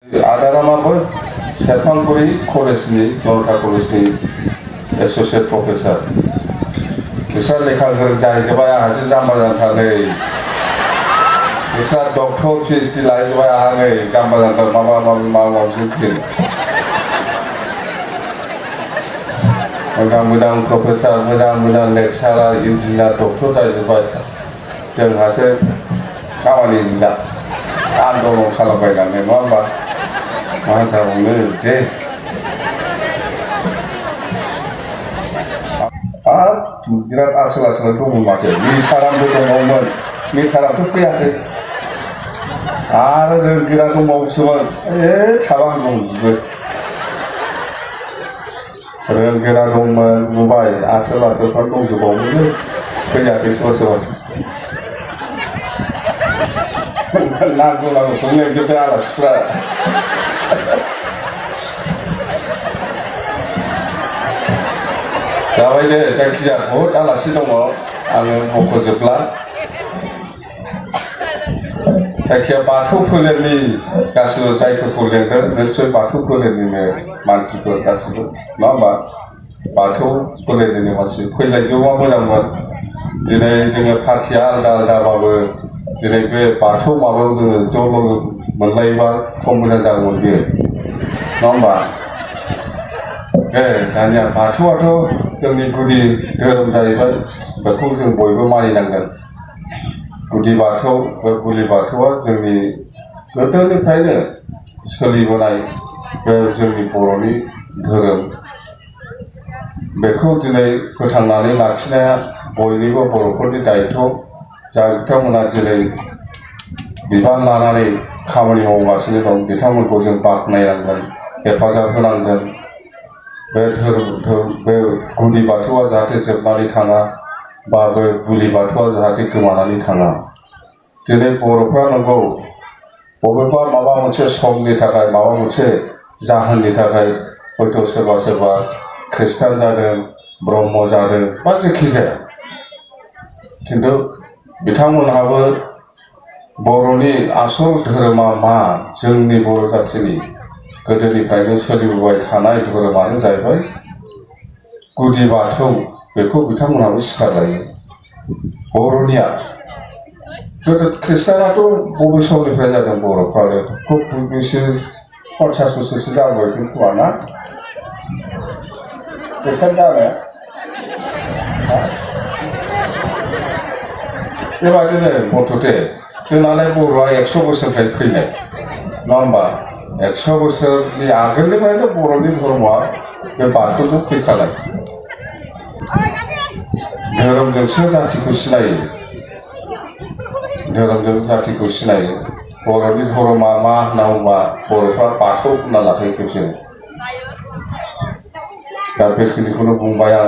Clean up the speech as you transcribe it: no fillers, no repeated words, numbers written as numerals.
आदारामाबो सेरफांगुरि कलेजनि जनता कलेजनि एस'सियेट प्रफेसार बिसोर लेखा गोरों जाहैजोब्बाय आंहासो जाम्बा जाना थानै बिसोर डक्टर पिएचडि लाहैजोब्बाय आंहा नै जाम्बा जाना माबा माबि दिन मोजां प्रफेसार मोजां लेक्सारार इन्जिनियार डक्टर जाहैजोब्बाय जोंहासो खामानि गैला आन्दलन खालामबायनानै नङा होमबा मा जाबावनो दे बिराद आसोल दंमोन माथो मिथारामबो दंबावोमोन मिथारामथ' फैयाखै आरो रोंगोरा दंबावोसोमोन थाबा दंजोबो रोंगोरा दंमोन नुबाय आसोलफ्रा दंजोबावोमोन फैयाखै सोरबा नांगौ लेंजोबदों आलासिफ्रा जाबाय दे जायखिजाया बहुद आलासि दङ आङो मख'जोबला जायखिया बाथौ फोलेरनि गासिबो जायफोरखौ लेंदों निस्सय बाथौ फोलेरनिनो मानसिफोर गासिबो नङा होमबा बाथौ फोलेरनिनो मानसि फैलायजोबा मोजांमोन दिनै जोङो पार्टिया आलादाबाबो दिनै बे बाथौ माबायाव जोङो ज' मोनलायोबा खम मोजां जागौमोन बेयो नङा होमबा दानिया बाथौआथ' जोंनि गुदि धोरोम जाहैबाय बेखौ जों बयबो मानिनांगोन गुदि बाथौ बे गुदि बाथौआ जोंनि गोदोनिफ्रायनो सोलिबोनाय बे जोंनि बर'नि धोरोम बेखौ दिनै फोथांनानै लाखिनाया बयनिबो बर'फोरनि दायित्व जा बिथांमोना दिनै बिबान लानानै खामानि मावगासिनो दं बिथांमोनखौ जों बाख्नायनांगोन हेफाजाब होनांगोन बे बे गुदि बाथौआ जाहाथे जोबनानै थाङा बा बे गुदि बाथौआ जाहाथे गोमानानै थाङा दिनै बर'फ्रा नंगौ बबेबा माबा मोनसे समनि थाखाय माबा मोनसे जाहोननि थाखाय हयथ' सोरबा ख्रिस्टान जादों ब्रह्म जादों बा जेखि जाया खिन्थु बिथांमोनहाबो बर'नि आसल धोरोमा मा जोंनि बर' जाथिनि गोदोनिफ्रायनो सोलिबोबाय थानाय धोरोमानो जाहैबाय गुदि बाथौ बेखौ बिथांमोनहाबो स्वीकार लायो बर'निया गोदो ख्रिस्टानाथ' बबे समनिफ्राय जादों बर'फ्रानो खुब बिसोर 50 बोसोरसो जाबाय खोमा ना ख्रिस्टान जानाया बेबायदिनो मथथे जोंनालाय बर'आ 100 बोसोरनिफ्राय फैनाय नङा होमबा 100 बोसोरनि आगोलनिफ्रायनो बर'नि धर्मआ बे बाथौजों फैखानाय धोरोमजोंसो जातिखौ सिनायो धोरोमजों जातिखौ सिनायो बर'नि धर्मआ मा होनना बुङोबा बर'फ्रा बाथौ होनना लाखायो खेबसे दा बेखिनिखौनो बुंबाय आं